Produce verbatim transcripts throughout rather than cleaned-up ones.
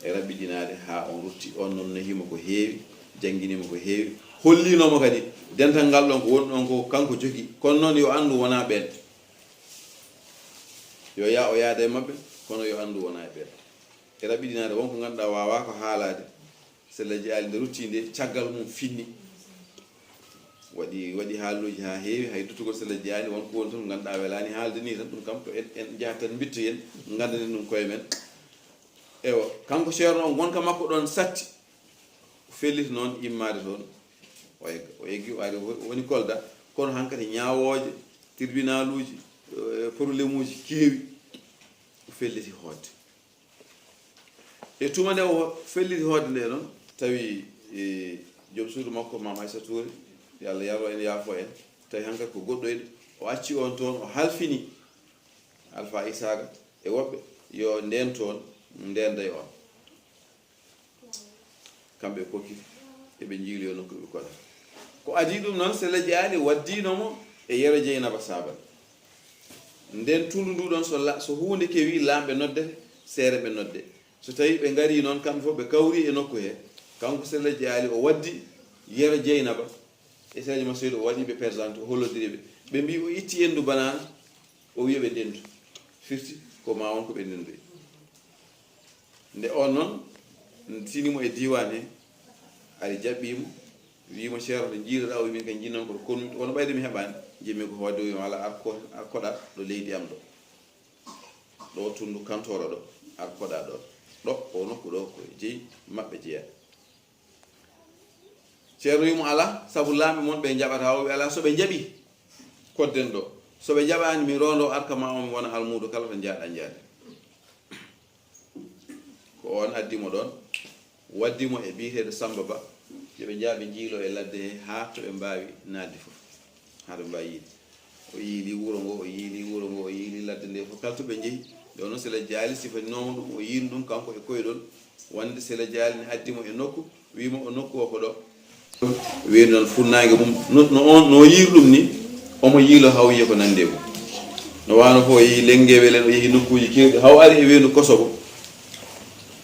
e raɓɓiɗinaade haa on rutti. On noon nehiima ko heewi, jannginiima ko heewi, holliinooma kadi dental ngal ɗoon ko woni ɗoon ko kanko jogi. Kono noon yo anndu wonaa ɓeen. Yo yaa o yaada e maɓɓe, kono yo anndu wonaa e ɓeen. E raɓɓiɗinaade won ko ngannduɗaa waawaa ko haalaade. Sella Jeyaali nde rutti nde, caggal mum finni. Waɗi, waɗi haaluuji haa heewi, hay duttugol Sella Jeyaali won ko woni toon ngannduɗaa welaani haalde nii tan, ɗum kam ko en, en njahat tan mbittoyen, nganndanen ɗum koye men. Ewa, kanko Ceerno on, ngonka makko ɗoon satti. O felliti noon immaade toon. O egga, o eggi, o ari, o woni Kolda. Kono hankadi ñaawooje, tribunal uji, eh, problème uji keewi. O felliti hootde. E tuma nde o felliti hootde nde noon, tawi, e, joom suudu makko, Maam Aysa Tuure, yo Allah yaroo en, yaafoo en, tawi hankadi ko goɗɗoyɗo. O acci on toon, o halfini Alfa Isaaga e woɓɓe, yo ndeen toon, ndeenday on. Kamɓe e Koki, eɓe njiiloyoo nokku ɓe koɗa. Ko adii ɗum noon, Sella Jeyaali waddiino mo e Yero Jeynaba Saabal. Nden tunndu ndu ɗoon, so la-, so huunde kewii, laamɓe noddete, seereɓe nodde. So tawii ɓe ngarii noon, kamɓe fof ɓe kawrii e nokku he, kanko Sella Jeyaali o waddi Yero Jeynaba e Sella Jeynaba Seydu, o waɗi ɓe présenté, o hollodiri ɓe. Ɓe mbii o itti enndu banaana, o wiya ɓe ndendu. Firti ko ma won ko ɓe ndendoyi. Nde on noon tini mo e diiwaan he, ari jaɓɓii mo, wii mo, "Ceerno, nde njiiloɗaa?" O wii, "Min kay njiɗnoo ko ɗo konuɗo, kono ɓayde mi heɓaani, njiɗmi ko hoode." O wii mo, "Alaa, ar ko, ar koɗaa ɗo leydi am ɗo. Ɗo tunndu Kantoora ɗo, ar koɗaa ɗo. Ɗo, o nokku ɗo ko jeyi maɓɓe jeyaa." Ceerno wii mo, "Alaa, sabu laamɓe mon ɓe njaɓataa." O wii, "Alaa, so ɓe njaɓii, kodden ɗo. So ɓe njaɓaani, mi roondoo arka ma o, mi wona almuudo kala to njaaɗaa njaade." Ko oon addi mo ɗoon, waddi mo e biyeteeɗo Sammba Ba, yo ɓe njah ɓe njiiloo e ladde he haa to ɓe mbaawi naatde fof, haa to ɓe mbaawi yiide. O yiili wuro ngo, o yiili wuro ngo, o yiili ladde nde fof, kala to ɓe njehi. Nde o noon Sella Jeyaali sifaninooma ɗum, o yiini ɗum kanko e koyɗol, wonde Sella Jeyaali ne addi mo e nokku, wii mo o nokku o ko ɗo. Weendu noon funnaange mum, no, no on, no yiiri ɗum ni, omo yiilo haw yiya ko nandi e mum. No waano fof o yehi Lengewel en, o yehi nokkuuji keewɗi, haw ari e weendu Kosobo.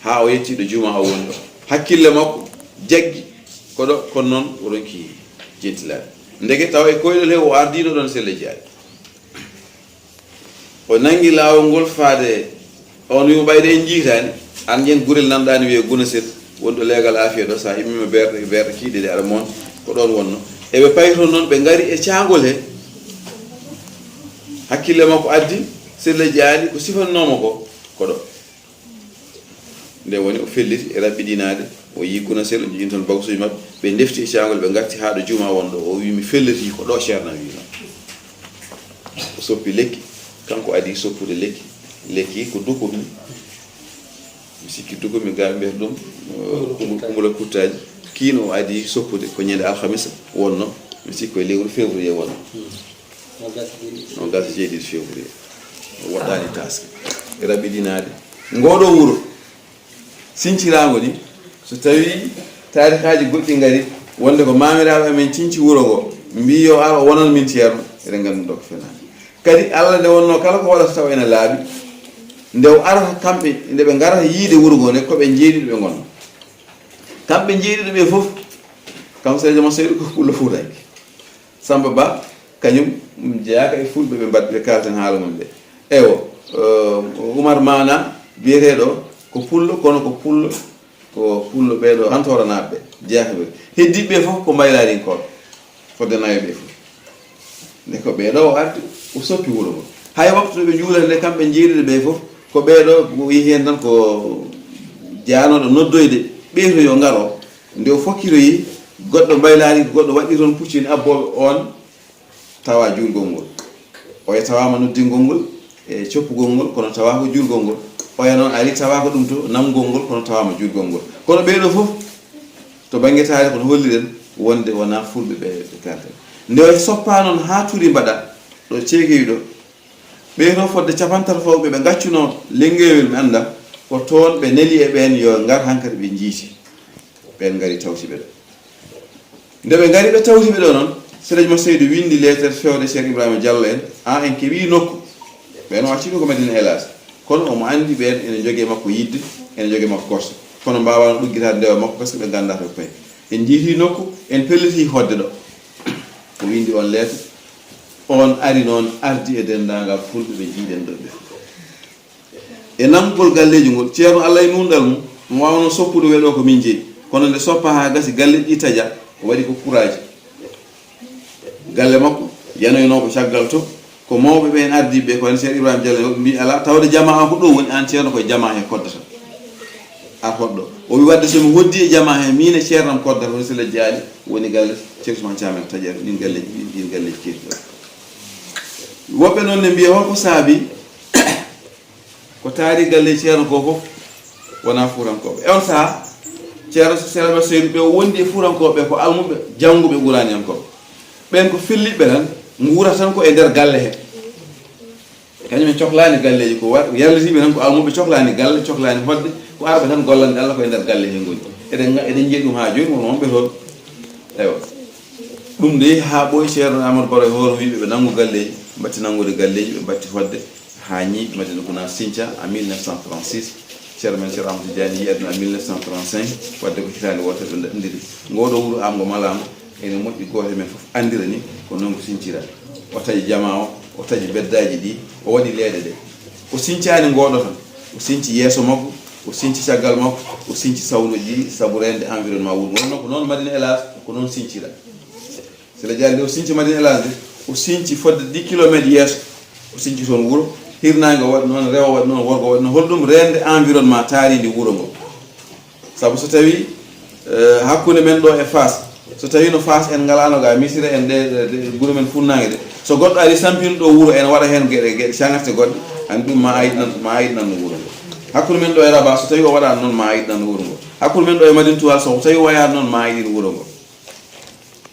Haa o yetti ɗo juuma o woni ɗo. Hakkille makko jaggi ko ɗo, kono noon o ronki jentilaade. Ndeke tawa e koyɗol he o ardiino ɗoon Sella Jeyaali. O nanngi laawol ngol faade, on wii mo, "Ɓayde en njiitaani, aan njiyen gurel nanɗaani wiyee Gunaset, woni ɗo leegal Aafiya ɗo, so a immiima beerɗe, beerɗe kiiɗe ɗe aɗa moon, ko ɗoon wonno." Eɓe payi toon noon, ɓe ngari e caangol he. Hakkille makko addi, Sella Jeyaali ko sifaninooma ko, ko ɗo. Nde woni o felliti e raɓɓiɗinaade, o yii Gunaset, o jogii toon bagasuuji maɓɓe, ɓe ndefti e caangol, ɓe ngarti haa ɗo juuma won ɗo, o wii, "Mi felliti ko ɗo Ceerno wii noon." O soppi lekki, kanko adii soppude lekki, lekki ko dukumi, mi sikki dukumi gaa mbiyata ɗum, eh, kumbula kuttaaji, kiin o adii soppude ko ñande alhamisa wonno, mi sikki ko e lewru février wonno. Nogas e jeeɗiɗi février. O waɗɗaani taaske. E raɓɓiɗinaade. Ngooɗoo wuro, sinciraango ni, so tawii taarikaaji goɗɗi ngari, wonde ko maamiraaɓe amen cinci wuro ngo, mbii yo ar o wonan min ceerno, eɗen nganndi ɗo ko fenaande. Kadi Alla nde wonnoo kala ko waɗata tawa ene laaɓi, nde o arata kamɓe, nde ɓe ngarata yiide wuro ngo nde, ko ɓe njeeɗiɗo ɓe ngonno. Kamɓe njeeɗiɗo ɓe fof, kam Seydi Omar Seydi ko pullo fuutanke. Samba Ba, kañum jeyaaka e fulɓe ɓe mbaɗ-, ɓe kaalten haala mum ɓe. Ewo, eh, Umar Mana, biyeteeɗo ko pullo, kono ko pullo, ko pullo ɓeeɗo Antoranaaɓe ɓe, jeyaaka ɓe. Heddiiɓe ɓe fof ko mbaylaarinkooɓe, fodde nayo ɓe fof. Nde ko ɓeeɗo o ardi, o soppi wuro ngo. Hay waktu ɓe njuulata nde, kamɓe njeeɗiɗo ɓe fof, ko ɓeeɗo, o yehi heen tan ko jaanooɗo noddoyde, ɓeeto yo ngaro. Nde o fokkiroyi, goɗɗo mbaylaari, goɗɗo waɗi toon puccini abbooɓe on, tawa juulgol ngol. Oya tawaama noddingol ngol e coppugol ngol, kono tawaako juulgol ngol. Oya noon ari, tawaako ɗum to namgol ngol, kono tawaama juulgol ngol. Kono ɓeeɗo fof, to bannge taarikh, kono holliren wonde wonaa fulɓe ɓe, ɓe kaalten. Nde oya soppaa noon haa turi mbaɗa, ɗo ceekewi ɗo, ɓeeto fodde capantato fawɓe ɓe ngaccunoo Lengewel, mi annda, ko toon ɓe neli e ɓeen yo ngar, hankadi ɓe njiiti. Ɓeen ngari tawti ɓe ɗo. Nde ɓe ngari ɓe tawti ɓe ɗo noon, Seydi Ahmad Seydu winndi leeter fewde Ceerno Ibrahima Jallo en, haa en keɓii nokku. Ɓeen o accii ɗum ko Madina Elaas. Kono omo anndi ɓeen ene njogii makko yidde, ene njogii makko korsa. Kono mbaawano ɗuggitaade ndewa makko, par ce que ɓe nganndaa to payi. En njiitii nokku, en pellitii hoɗde ɗo. O winndi on leeto, on ari noon, ardi e denndaangal fulɓe ɓe njiiɗen ɗo ɓe. E nanngugol galleeji ngol, Ceerno Allah e nuunɗal mum, mo waawno soppude wee ɗo ko min jeyi. Kono nde soppa haa gasi, galleeji ɗi taja, o waɗi ko kuraaji. Galle makko yanoynoo ko caggal to, ko mawɓe ɓeen ardiiɓe ɓe, ko wayno Ceerno Ibrahima Diallo en, woɓɓe mbii, "Alaa, tawde jamaa o ko ɗo woni, aan Ceerno koye jamaa he koddata. Ar hoɗ ɗo." O wi, "Wadde so mi hoddii e jamaa he, miin e Ceerno am koddata, woni Sila Jaali, woni galle Ceerno Usmaan Caam en Taƴeer, ɗiin galleeji, ɗiin, ɗiin galleeji keedi ɗo." Woɓɓe noon ne mbiya, holko saabii? Ko taari galle Ceerno ko fof wonaa Fuutankooɓe. E on sahaa, Ceerno Seydi Ahmadu Seydu ɓe o wondi e Fuutankooɓe ko almuɓe, jannguɓe Quraaniyankooɓe. Ɓeen ko felliɓe tan, nguura tan ko e nder galle he. Kañum en coklaani galleeji, ko wa-, yallitiiɓe tan ko almuɓe, coklaani galle, coklaani hoɗde, ko arɓe tan gollande Allah ko e nder galle he ngoni. Eɗen nga-, eɗen njiya ɗum haa jooni, won wonɓe toon. Eywa. Ɗum de haa ɓooyi Ceerno Amadou Baro e hoore wii ɓe, ɓe nanngu galleeji, mbatti nanngude galleeji, ɓe mbatti hoɗde. Haa ñiiɓi Madina Gunaas sinca en mille neuf cent trente-six, Ceerno men Ceerno Amadou Tidiane yii aduna en mille neuf cent trente-cinq, wadde ko hitaande wootere ɓe ndaɗndiri. Ngoo ɗoo wuro am ngo malaama, ene moƴƴi gooto e men fof anndira ni ko noon ko sincira. O taƴi jamaa o, o taƴi beddaaji ɗi, o waɗi leeɗe ɗe. O sincaani ngoo ɗoo tan, o sinci yeeso makko, o sinci caggal makko, o sinci sawluuji ɗi sabu reende environnement wuro ngo. Wonno ko noon Madina Elaas, ko noon sincira. Sila Jaali nde o sinci Madina Elaas nde, o sinci fodde dix kilomètres yeeso, o sinci toon wuro, hirnaange o waɗi noon, rewo waɗi noon, worgo waɗi noon, holɗum reende environnement taariindi wuro ngo. Sabu so tawii, eh, hakkunde men ɗo e Faas, so tawii no Faas en ngalaano ga, Misira en ɗe, ɗe, ɗe gure men funnaange ɗe, so goɗɗo ari sampino ɗo wuro, ene waɗa heen geɗe, geɗe caŋarte goɗɗe, anndi ɗum ma ayɗinan, ma ayɗinan no wuro ngo. Hakkunde men ɗo e Raba, so tawii o waɗaano noon, ma ayɗinan no wuro ngo. Hakkunde men ɗo e Madina Tuwaal, so tawii o wayaano noon, ma ayɗin wuro ngo.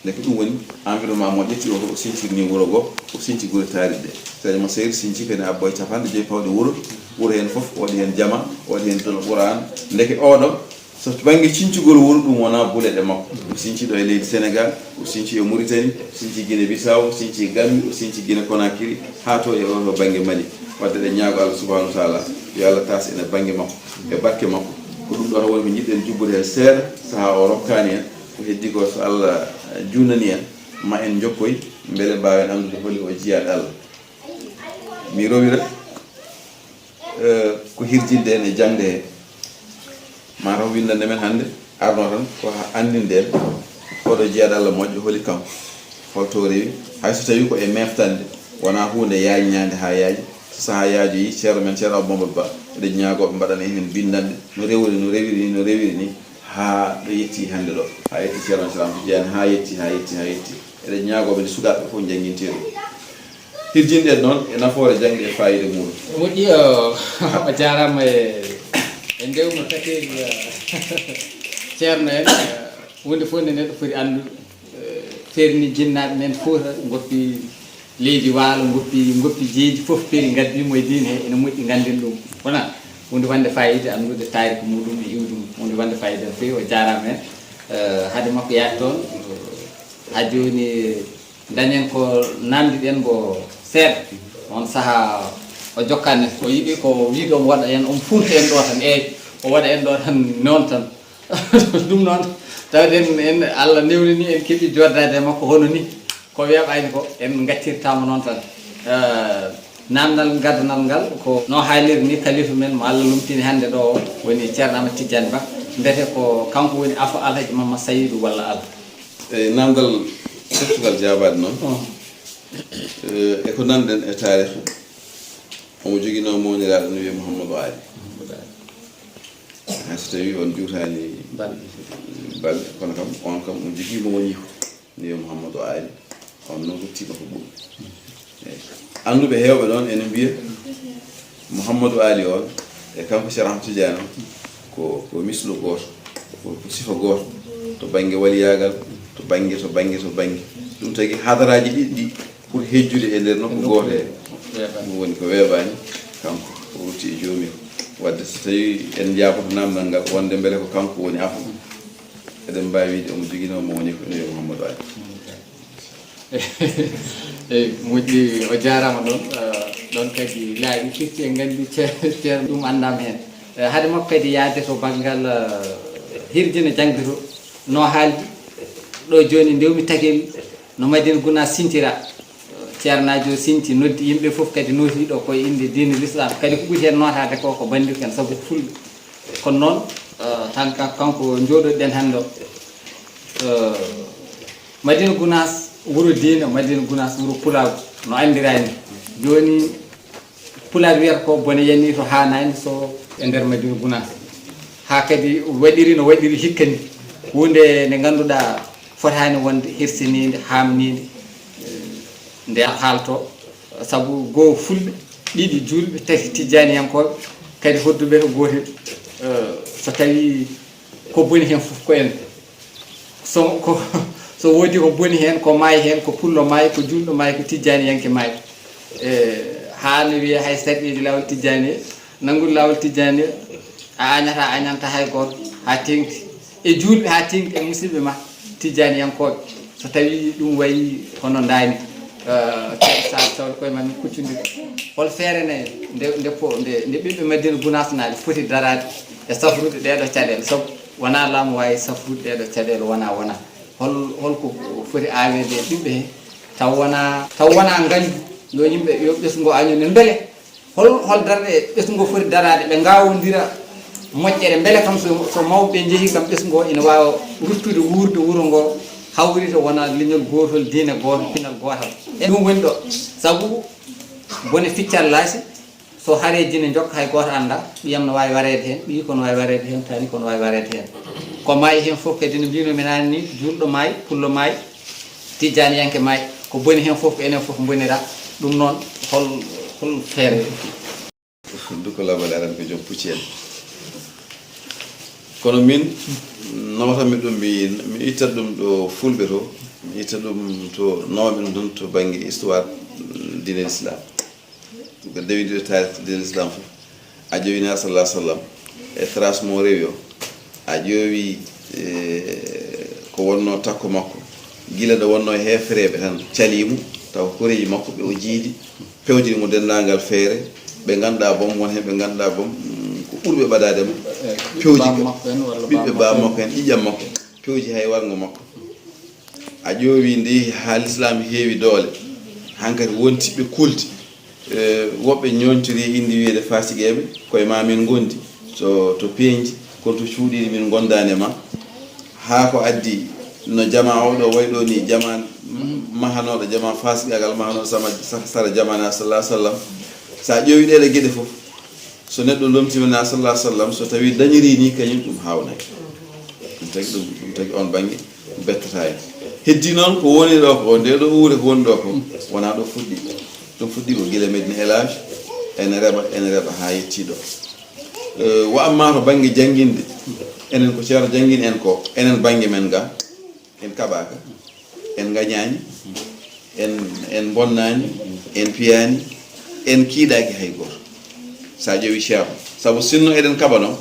Ndeke ɗum woni environnement mo ƴetti o, o sincirni wuro ngo, o sinci gure taariɗe ɗe. Sadio Mo Seydi sinci kene abbo e capanɗe joyi pawɗe wuro, wuro heen fof o waɗi heen jama, o waɗi heen tol Quraan. Ndeke oɗo, so bannge cincugol wuro, ɗum wonaa buleɗe makko. O sinci ɗo e leydi Sénégal, o sinci e Mauritanie, o sinci Guinée Bissau, o sinci Gambie, o sinci Guinée Conakry, haa to e oto bannge Mali. Wadde ɗe ñaago Allah subhanahu wa taala, yo Allah taas ene bannge makko, e barke makko. Ko ɗum ɗo tan woni ko njiɗɗen jubbude heen seeɗa, sahaa o rokkaani en. Ko heddi ko, so Allah junnanii en, ma en njokkoy, mbele mbaawen anndude holi o jiyaaɗo Allah. Mi rowira, eh, ko hirjinde en e jaŋde he. Mataw winndande men hannde, arno tan ko anndinde en, oɗo jiyaaɗo Allah moƴƴo, holi kanko? Holto o rewi? Hay so tawii ko e meeftande, wonaa huunde yaaññaande haa yaaji. So sahaa yaajoyii, ceerno men, Ceerno Abou Mamadou Ba, eɗen ñaagoo ɓe mbaɗana en heen binndanɗe, no rewri, no rewiri ni, no rewiri ni, haa ɗo yetti hannde ɗo, haa yetti Ceerno Islam Tidiane, haa yetti, haa yetti, haa yetti. Eɗen ñaagoo ɓe nde sukaaɓe fof njanngintee ɗum. Hirjinɗen noon e nafoore jaŋde e faayiida muuɗum. Moƴƴi, o, o jaaraama e, e ndewmo taki, eh, ceerno en, eh, huunde fof nde neɗɗo foti anndude. Eh, feerini jinnaaɓe men Fuuta, ngoppi leydi Waalo, ngoppi, ngoppi jeeji fof, feeri ngaddi mo e diine he, ene moƴƴi ngannden ɗum. Wona huunde wonde faayiida anndude taariki muuɗum e iwdi mum. Huunde wonde faayiida no feewi, o jaaraama heen. Eh, hade makko yaade toon, haa jooni dañen ko naamndiɗen mbo seeɗa. On sahaa o jokkaani, o yiɗi ko wiyde omo waɗa en, omo fuunta en ɗo tan, eey, o waɗa en ɗo tan noon tan. Ɗum noon, tawde en, en, Allah newnani en keɓi jooɗdaade e makko hono ni, ko weeɓaani ko, en ngaccirtaama noon tan. Eh, naamndal gaddanal ngal ko no haaliri ni, kalifa men mo Allah lomtini hannde ɗo o woni Ceerno Ahmad Tidiane Ba, mbiyetee ko kanko woni afo Alhaji Mamma Sayidu walla Al. Eyi, naamndal teftugal jaabaade noon. Oh. Eh, e ko nanɗen e taarikh, omo joginoo mawniraaɗo no wiyee Mouhamadou Ali. Hay so tawii on juutaani balɗe, kono kam, on kam, on jogii mo woni ko, no wiyee Mouhamadou Ali. On noon ruttiima ko ɓuri. Eyi. Annduɓe heewɓe noon ene mbiya Mouhamadou Ali on e kanko Cheikh Ahmed Tidiane on ko, ko mislo gooto, ko, ko sifa gooto, to bannge waliyaagal, to bannge, to bannge, to bannge. Ɗum tagi hadaraaji ɗiɗi ɗi ɓuri hejjude e nder nokku gooto he. Ɗum woni ko weeɓaani, kanko o rutti e joomi o. Wadde so tawii en njaaboto naamndal ngal, wonde mbele ko kanko woni afo, eɗen mbaawi wiide omo joginoo mo woni ko ene wiyee Mouhamadou Ali. Eyi, moƴƴi, o jaaraama ɗoon. Eh, ɗoon kadi laaɓi firti, en nganndi ce-, ceerno ɗum anndaama heen. Hade makko kadi yahde to banngal, eh, hirjino jaŋde to, no haaldi ɗo jooni ndewmi tagel no Madina Gunaas sintira. Ceernaajo sinti, noddi yimɓe fof kadi nootiiɗo ko e innde diine l'islam. Kadi ko ɓuri heen nootaade ko, ko banndirɗen sabu ko fulɓe. Kono noon, eh, tan ka-, kanko njooɗoɗen hannde o, eh, Madina Gunaas wuro diine, Madina Gunaas wuro pulaagu, no anndiraa ni. Jooni, Pulaar wiyata ko bone yani to haanaani so e nder Madina Gunaas. Haa kadi waɗiri no waɗiri hikka ni. Huunde nde ngannduɗaa fotaani wonde hirsiniinde, haamniinde, eh, nde haalto. Sabu goo fulɓe, ɗiɗi juulɓe, tati tijjaaniyankooɓe, kadi hodduɓe to gootel. Eh, so tawii ko boni heen fof ko en. So, ko, so woodi ko boni heen, ko maayi heen, ko pullo maayi, ko juulɗo maayi, ko tijjaaniyanke maayi. E, haa no wiyee hay sarɗiiji laawol tijjaani, nanngude laawol tijjaani, a añataa, a añanta hay gooto, haa teeŋti e juulɓe, haa teeŋti e musidɓe ma tijjaaniyankooɓe. So tawii ɗum wayi hono ndaani, eh, Ceerno Saliou Sow, koye ma min kuccondiri. Hol feere ne nde, nde po-, nde, nde ɓiɓɓe Madina Gunaas naaɓe foti daraade e safrude ɗee ɗoo caɗeele? Sabu wonaa laamu waawi safrude ɗee ɗoo caɗeele, wonaa, wonaa. Hol, hol ko foti aaweede e ɓiɓɓe hee? Taw wonaa, taw wonaa nganndi yo yimɓe, yo ɓesngu ngoo año nen mbele hol, hol darɗe ɓesngu ngoo foti daraade, ɓe ngaawondira moƴƴere, mbele kam so, so mawɓe ɓee njehii kam ɓesngu ngoo ina waawa ruttude wuurde wuro ngoo, hawrita wona leñol gootol, diine gooto, pinal gootal. E ɗum woni ɗo, sabu bone ficcal laasi, so hareeji ne njokka hay gooto anndaa, ɓiyam no waawi wareede heen, ɓiyiiko no waawi wareede heen, taaniiko no waawi wareede heen. Ko maayi heen fof kadi no mbiinoo-mi naane nii, juulɗo maayi, pullo maayi, tijjaaniyanke maayi, ko boni heen fof ko enen fof mboniraa. Ɗum noon, hol, hol feere? Duko labal aran ko joom pucci en. Kono min, nawtanmi ɗum, mi, mi itta ɗum ɗo fulɓe to, mi itta ɗum to, nawmi ɗum toon to bannge histoire, mm, diine Islam. Ko dewindiɗo taarih diine Islam fof. A ƴeewi Nulaaɗo sallallahu alaihi wasallam e trace mo rewi o. A ƴeewi, eh, ko wonnoo takko makko. Gila nde wonnoo heefereeɓe tan calii mo, taw ko koreeji makko ɓe o jiidi, pewjini mo denndaangal feere, ɓe ngannduɗaa boom, won heen ɓe ngannduɗaa boom, mm, ko ɓurɓe ɓadaade mo. Pewji baaba makko en walla ɓiɓɓe baaba makko en, ƴiƴam makko, pewji hay warngo makko. A ƴeewi nde haa Lislaam heewi doole, hankadi wonti ɓe kulti. Eh, woɓɓe ñooñtori e innde wiyeede faasiqeeɓe, koye ma min ngondi, to, to peeñdi, kono to cuuɗiiɗi min ngondaani e ma. Haa ko addi no jamaa oo ɗoo wayi ɗoo nii, jamaa mahanooɗo, jamaa faasiqaagal mahanooɗo sama, sa-, sara jamaa Nulaaɗo sallallahu alaihi wasallam. So a ƴeewi ɗee ɗoo geɗe fof, so neɗɗo lomtiima Nulaaɗo sallallahu alaihi wasallam, so tawii dañirii nii kañum, ɗum haawnay. Ɗum tagi ɗum, ɗum tagi oon bannge. Bettataa en. Heddii noon ko woni ɗoo ko, ndee ɗoo uure ko woni ɗoo ko, wonaa ɗo fuɗɗi. Ɗum fuɗɗii ko gila Medina El Hadj, ene reɓa, ene reɓa haa yettii ɗo. Eh, wa ammaa to bannge jannginde, enen ko Ceerno janngini en ko, enen bannge men ga, en kaɓaaka, en ngañaani, en, en mbonnaani, en piyaani, en kiiɗaaki hay gooto. So a ƴeewi Ceerno, sabu sinno eɗen kaɓanoo,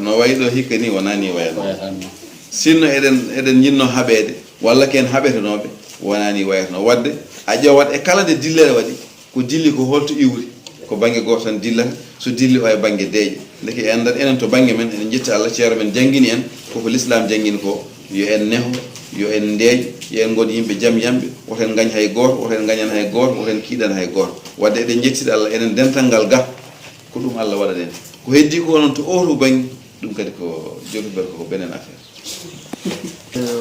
no wayi ɗo hikka nii, wonaa nii wayanoo. Wayanoo. Sinno eɗen, eɗen njinnoo haɓeede, walla ko en haɓetenooɓe, wonaa nii wayanoo. Waɗde, a ƴeewat e kala nde dillere waɗi, ko dilli ko holto iwri, ko bannge gooto tan dillata, so dilli o e bannge deeƴa. Ndeke en ndat enen to bannge men, enen njetti Allah, Ceerno men janngini en, koko Lislaam janngini ko, yo en neho, yo en ndeeƴ, yo en ngon yimɓe jam yamɓe, woto en ngañ hay gooto, woto en ngañan hay gooto, woto en kiiɗan hay gooto. Waɗde eɗen njettira Allah, enen dental ngal ga, ko ɗum Allah waɗani en. Ko heddii ko noon to oo to bannge, ɗum kadi ko jogiber ko, ko beneen affaire.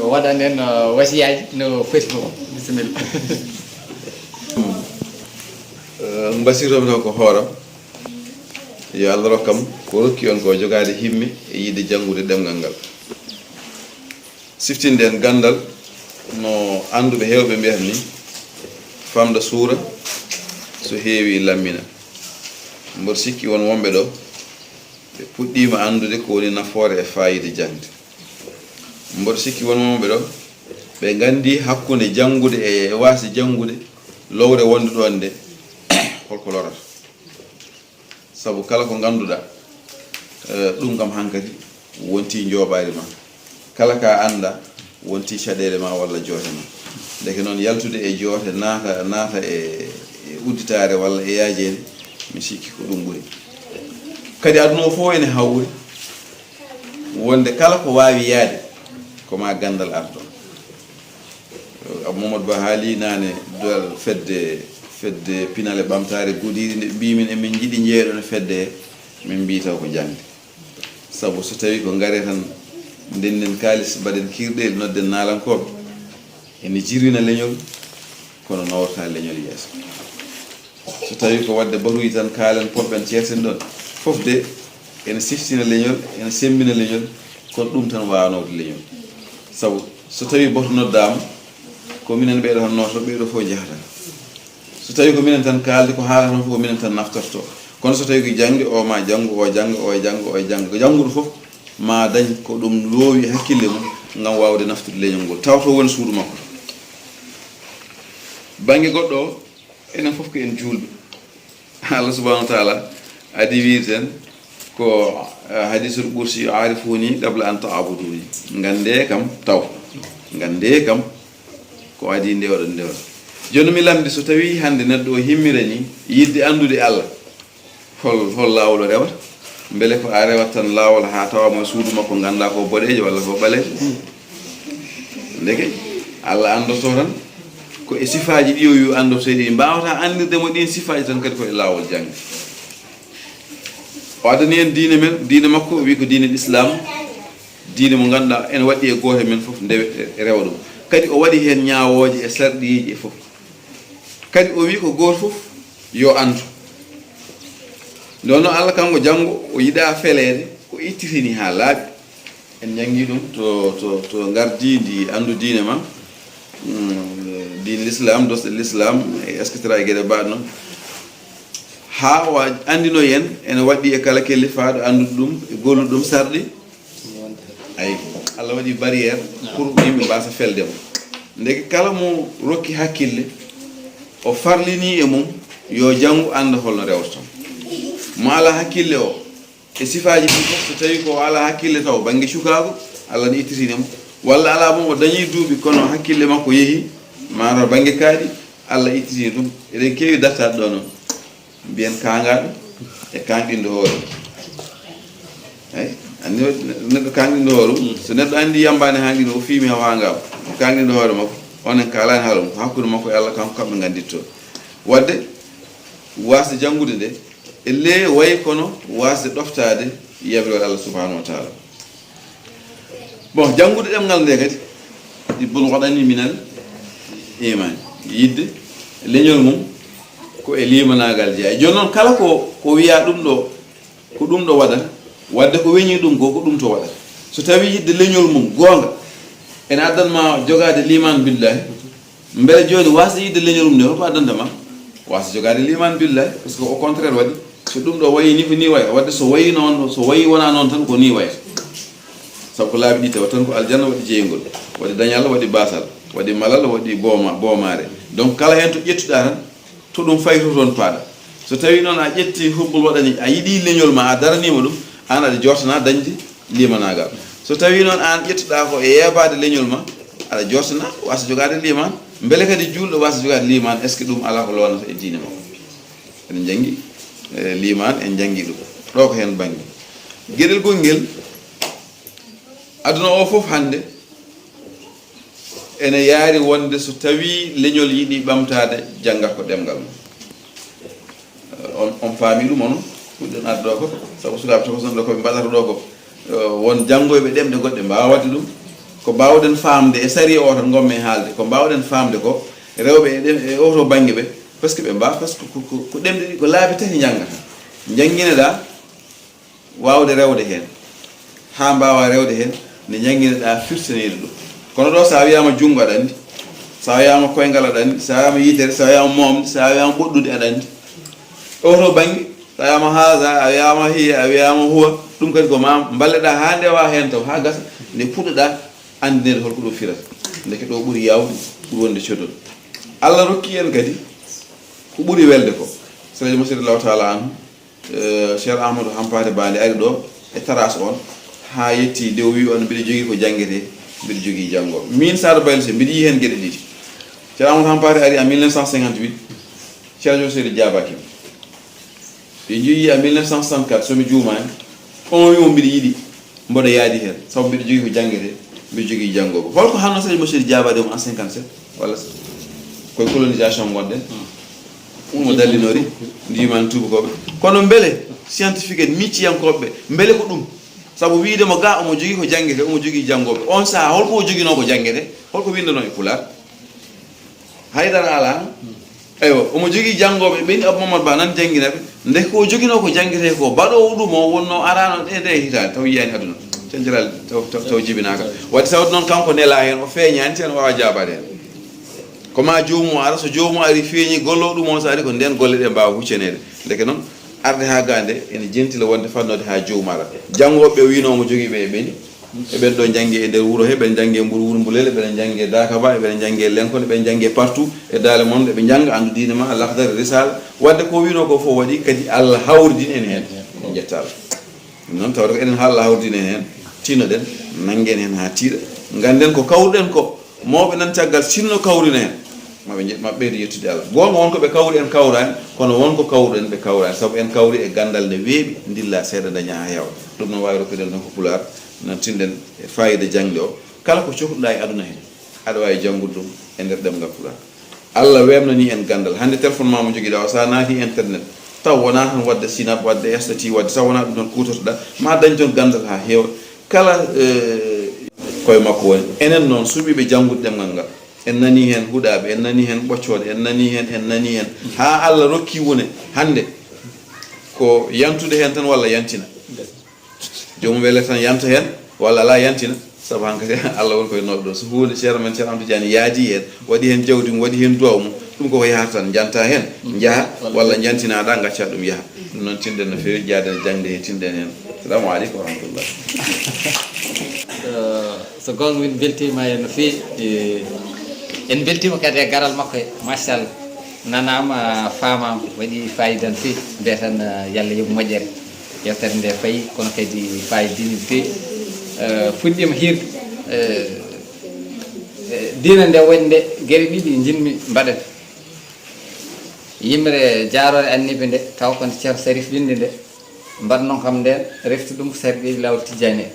Waɗan en, uh, wasiyaaji no foti fof. Bisimilla. Eh, mbasiyotoomi tan ko hooram. Yo Allah rok kam ko rokki on ko, jogaade himme e yiɗde janngude ɗemngal ngal. Siftinɗen ganndal no annduɓe heewɓe mbiyata ni, famɗa suura, so heewi lammina. Mboɗo sikki won wonɓe ɗo, ɓe puɗɗiima anndude ko woni nafoore e faayiida jaŋde. Mboɗo sikki won wonɓe ɗo, ɓe nganndi hakkunde janngude e waasde janngude, lowre wonde ɗoon nde, holko lorata. Sabu kala ko ngannduɗaa, eh, ɗum kam hankadi wonti njooɓaari ma. Kala ka anndaa, wonti caɗeele ma walla joote ma. Ndeke noon, yaltude e joote, naata, naata e, e udditaare walla e yaajeende, mi sikki ko ɗum ɓuri. Kadi aduna o fof ene hawri wonde kala ko waawi yaade ko ma ganndal ardo. Abou Mamadou Ba haali naane dual fedde, fedde pinal e ɓamtaare Goudiry, nde mbiimin emin njiɗi njeeɗon e fedde he, min mbii taw ko jaŋde. Sabu so tawii ko ngaree tan ndennden kaalis, mbaɗen kiirɗeeli, nodden naalankooɓe, ene jirwina leñol, kono nawrata leñol yeeso. So tawii ko waɗde batuuji tan kaalen, poɗɗen ceertin ɗoon, fof de ene siftina leñol, ene semmbina leñol, kono ɗum tan waawaa nawde leñol. Sabu so tawii batu noddaama, ko minen ɓeeɗo tan nootoo, ɓeeɗo fof njahata. So tawii ko minen tan kaaldi, ko haalata tan fof ko minen tan naftortoo. Kono so tawii ko jaŋde, o ma janngu, o jannga, o jannga, o jannga, ko jannguɗo fof ma dañ ko ɗum loowi hakkille mum ngam waawde naftude leñol ngol, taw to woni suudu makko. Bannge goɗɗo o, enen fof ko en juulɓe. Allah subhanahu wa taala adii wiirten ko, eh, hadisul qudsi, "Arifuni qabla an ta'buduni." Nganndee kam taw. Nganndee kam ko adii nde oɗon ndewra. Jooni mi lamndi, so tawii hannde neɗɗo o himmiranii yiɗde anndude Allah, hol, hol laawol o rewata? Mbele ko a rewat tan laawol haa tawa mo e suudu makko nganndaa ko boɗeejo walla ko ɓaleejo? Ndeke Allah anndotoo tan ko e sifaaji ɗi o wi o anndotoo ɗi, mbaawata anndirde mo ɗiin sifaaji tan kadi ko e laawol jaŋde. O addani en diine men, diine makko o wi ko diine Lislaam, diine mo ngannduɗaa ene waɗɗi e gooto e men fof ndewe e rewa ɗum. Kadi o waɗi heen ñaawooje e sarɗiiji e fof. Kadi o wi ko gooto fof yo anndu. Nde wonno Allah kanko janngo o yiɗaa feleede, ko ittitini haa laaɓi. En njanngi ɗum to, to, to ngardiindi anndu diine ma, mm, diine Lislaam, doosɗe Lislaam, et cetera, e geɗe mbaɗ noon. Haa o anndinoyi en, ene waɗɗi e kala kellifaaɗo anndude ɗum, e gollude ɗum sarɗi. Ayi, Allah waɗi barrière pour yimɓe mbaasa felde mo. Ndeke kala mo rokki hakkille, o farlini e mum yo janngu annda holno rewata. Mo alaa hakkille o, e sifaaji ɗi fof, so tawii ko o alaa hakkille taw, bannge cukaagu, Allah ne ittitini mo. Walla alaa boom, o dañii duuɓi, kono hakkille makko yehi, maaro bannge kaaɗi, Allah ittitini ɗum. Eɗen keewi dartaade ɗo noon. Mbiyen kaangaaɗo e kaanɗinɗo hoore. Eyi, anndi neɗɗo kaanɗinɗo hoore mum, so neɗɗo anndi yambaani haa ngini, o fiimi haa waangaama, o kaanɗinɗo hoore makko, onon kaalaani haala mum, ko hakkunde makko e Allah, kanko kamɓe nganndittoo. Waɗde, waasde janngude nde, e le wayi kono waasde ɗoftaade yamirooje Allah subhanahu wa taala. Bon, janngude ɗemngal nde kadi, ɗibbol waɗani minal iman, yiɗde leñol mum ko e limanaagal jeyaa. Jooni noon, kala ko, ko wiyaa ɗum ɗo, ko ɗum ɗo waɗata, waɗde ko weñi ɗum ko, ko ɗum to waɗata. So tawii yiɗde leñol mum goonga ene addan ma jogaade liman billahi, mbele jooni waasde yiɗde leñol mum nde, holko addanta ma? Waasde jogaade liman billahi, parce que au contraire waɗi, so ɗum ɗo wayi ni ko ni wayi, waɗde so wayi noon, so wayi wonaa noon tan ko ni wayata. Sabu ko laabi ɗi tawa tan ko aljanna waɗi jeyngol, waɗi dañal, waɗi baasal, waɗi malal, waɗi booma-, boomaare. Donc kala heen to ƴettuɗaa tan, to ɗum fayto toon paaɗa. So tawii noon a ƴetti hubbul waɗani, a yiɗi leñol ma, a daraniima ɗum, aan aɗa jortana dañde limanaagal. So tawii noon aan ƴettuɗaa ko e yeebaade leñol ma, aɗa jortana waasde jogaade liman. Mbele kadi juulɗo waasde jogaade liman, est-ce que ɗum alaa ko loonata e diine makko? En njanngi, eh, liman, en njanngi ɗum. Ɗo ko heen bannge. Geɗel gongel, aduna o fof hannde ene yaari wonde so tawii leñol yiɗi ɓamtaade, jannga ko ɗemngal mum. Eh, on, on faami ɗum, onon puɗɗen arde ɗo ko, sabu sukaaɓe tokoson ɗo ko ɓe mbaɗata ɗo ko, eh, won janngoyɓe ɗemɗe goɗɗe mbaawa waɗde ɗum. Ko mbaawɗen faamde e sariya o tan ngonmi e haalde, ko mbaawɗen faamde ko rewɓe e ɗem-, e oto bannge ɓe, parce que ɓe mbaawa, parce que ko, ko, ko ɗemɗe ɗi, ko laabi tati njanngata. Njannginoɗaa waawde rewde heen, haa mbaawaa rewde heen, nde njanngineɗaa firtaneede ɗum. Kono ɗo, so a wiyaama junngo, aɗa anndi. So a wiyaama koyngal, aɗa anndi. So a wiyaama yitere, so a wiyaama moomde, so a wiyaama ɓoɗɗude, aɗa anndi. O to bannge, so a wiyaama haaza, a wiyaama hiya, a wiyaama huwa, ɗum kadi ko ma mballeɗaa haa ndewaa heen taw, haa gasa, nde puɗɗoɗaa anndineede holko ɗum firata. Ndeke ɗo ɓuri yaawde, ɓuri wonde codol. Allah rokki en kadi ko ɓuri welde ko. Seydi Masiidu Allahu taala anhu, Eh, Ceerno Ahmadu Hampaate Ba nde ari ɗo e taraas on, haa yetti nde o wi on, mbiɗa jogii ko janngetee, mbiɗa jogii janngoo. Miin Saadu Baylo Seh, mbiɗa yiyi heen geɗe ɗiɗi. Ceerno Ahmadu Hampaate ari en mille neuf cent cinquante-huit, Ceerno Joom Seydi jaabaaki mo. Ɓe njeyi a mille neuf cent soixante-quatre, so mi juumaani, on wi mo mbiɗa yiɗi mboɗo yaadi heen, sabu mbiɗa jogii ko janngete, mbiɗa jogii janngooɓe. Holko hannoo Saïd Mourchid jaabaade mo en cinquante-sept? Walla koye colonisation ngonɗen? Ɗum mo dallinori, ndiimaani tuubakooɓe. Kono mbele scientifique en, miijiyankooɓe, mbele ko ɗum? Sabu wiyde mo ga omo jogii ko janngete, omo jogii janngooɓe. On sahaa, holko o joginoo ko janngete? Holko winndanoo e Pulaar? Haydara alaa. Eywa, omo jogii janngooɓe, ɓe ni Abou Mamadou Ba nan janngina ɓe. Nde ko o joginoo ko janngete ko, baɗoowo ɗum o wonnoo araano ɗe, ɗe hitaande, taw yiyaani aduna. Centiral taw, taw, taw jibinaaka. Waɗde tawde noon kanko nelaa heen, o feeñaani, tee no waawa jaabaade heen. Ko ma joomum ara, so joomum ari feeñi golloo ɗum on, so ari ko ndeen golle ɗe mbaawa huccaneede. Ndeke noon, arde haa ga nde, ene jentila wonde fadnoode haa joomum ara. Janngooɓe ɓe o wiinoo omo jogii ɓe e ɓeni. Eɓen ɗo njanngi e nder wuro he, ɓen njanngi e Mburu Wuro Mbulele, ɓen njanngi e Dakaba, eɓen njanngi e Lenkon, eɓen njanngi e partout, e Daale Mon, eɓe njannga anndu diine ma, Lahdari, Risala. Wadde ko wiinoo ko fof waɗi, kadi Allah hawridin en heen. En njetta Allah. Ɗum noon, tawde ko enen Allah hawridin en heen, tinoɗen, nanngen heen haa tiiɗa. Ngannden ko kawruɗen ko, mawɓe nan caggal sinno kawrina en. Maɓe nje-, maɓe ɓeydo yettude Allah. Goonga won ko ɓe kawri en kawraani, kono won ko kawruɗen ɓe kawraani. Sabu en kawri e ganndal nde weeɓi, ndilla seeɗa daña haa heewa. Ɗum noon waawi rokkude en tan ko Pulaar, nan tinɗen e faayiida jaŋde o. Kala ko cohluɗaa e aduna heen, aɗa waawi janngude ɗum e nder ɗemngal Pulaar. Allah weeɓnanii en ganndal. Hannde téléphone ma mo njogiɗaa o, so a naati internet, taw wonaa tan waɗde sinap, waɗde estati, waɗde, taw wonaa ɗum tan kuutortoɗaa, ma dañ toon ganndal haa heewa. Kala, eh, koye makko woni. Enen noon, suɓiiɓe janngude ɗemngal ngal, en nanii heen huɗaaɓe, en nanii heen ɓoccooɗe, en nanii heen, en nanii heen, haa Allah rokki wune hannde ko yantude heen tan walla yantina. Joomum wele tan yanta heen, walla alaa yantina, sabu hankadi Allah woni koye nooɗo ɗo. So huunde Ceerno men Ceerno Amadou Tidiane yaadi heen, waɗi heen jawdi mum, waɗi heen duwaw mum, ɗum koko yahata tan, njanta heen, njaha, walla njantinaaɗa, ngacca ɗum yaha. Ɗum noon, tinɗen no feewi, njaaden e jaŋde he, tinɗen heen. Salaamu aleykum wa rahmatullah. Eh, so goonga, min mbeltiima heen no feewi. Eh, en mbeltiima kadi e garal makko he, machallah. Nanaama, faamaama, waɗi faayiida no feewi. Mbiyeten, eh, Yalla yoɓ moƴƴere. Yewtere nde fayi, kono kadi faayiida no feewi. Eh, fuɗɗiima hiirde. Eh, eh, diina nde waɗi nde, geɗe ɗiɗi njiɗmi mbaɗen. Yimre jaaroore anniiɓe nde, tawa ko nde Ceerno Sarif windi nde, mbaɗ noon kam nden, refti ɗum ko Sarif ɓeydi laawol Tijjaani en.